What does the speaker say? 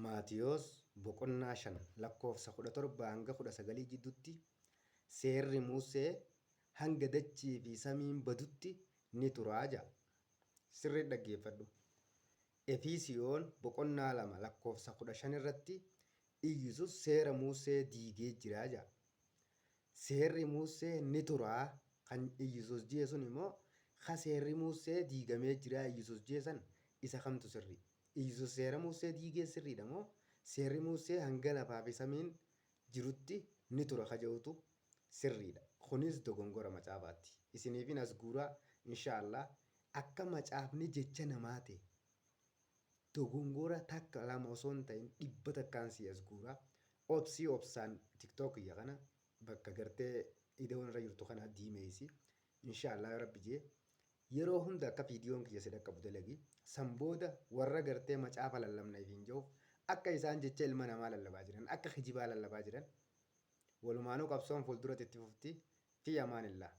Maatiyos boqonnaa 5 lakkoofsa 17 hanga 19 jiddutti seerri Muusee hanga dachii fi samiin badutti ni turaa ja'a. Sirriitti dhaggeeffadhu. Efiisiyoon boqonnaa 2 lakkoofsa 15 irratti Iyyusus seera Muusee diigee jira ja'a. Seerri Muussee ni tura kan Iyyusus jee sun immoo ka seerri Muussee diigamee jira Iyyusus jee san isa kamtu sirrii? Iyyusus seera Muussee diigee sirriidha moo seerri Muussee hanga lafaa fi samiin jirutti ni tura ka je'utu sirriidha? Kunis dogongora macaafaatti. Isiniifin as guuraa insha Allah akka macaafni jecha namaa ta'e dogongora takka lama osoo hin ta'in dhibba takkaan sii as guura. Obsii obsaan tiktok kiyya kana bakka gartee idoon irra jirtu kana diimeeysi. Insha Allah yoo rabbi jee yeroo hunda akka viidiyoon kiyya si dhaqqabu dalagi. San booda warra gartee macaafa lallabna ifiin je'uuf akka isaan jecha ilma namaa lallabaa jiran akka kijibaa lallabaa jiran walumaanuu qabsoon fuulduratti itti fufti. Fi amaanillah.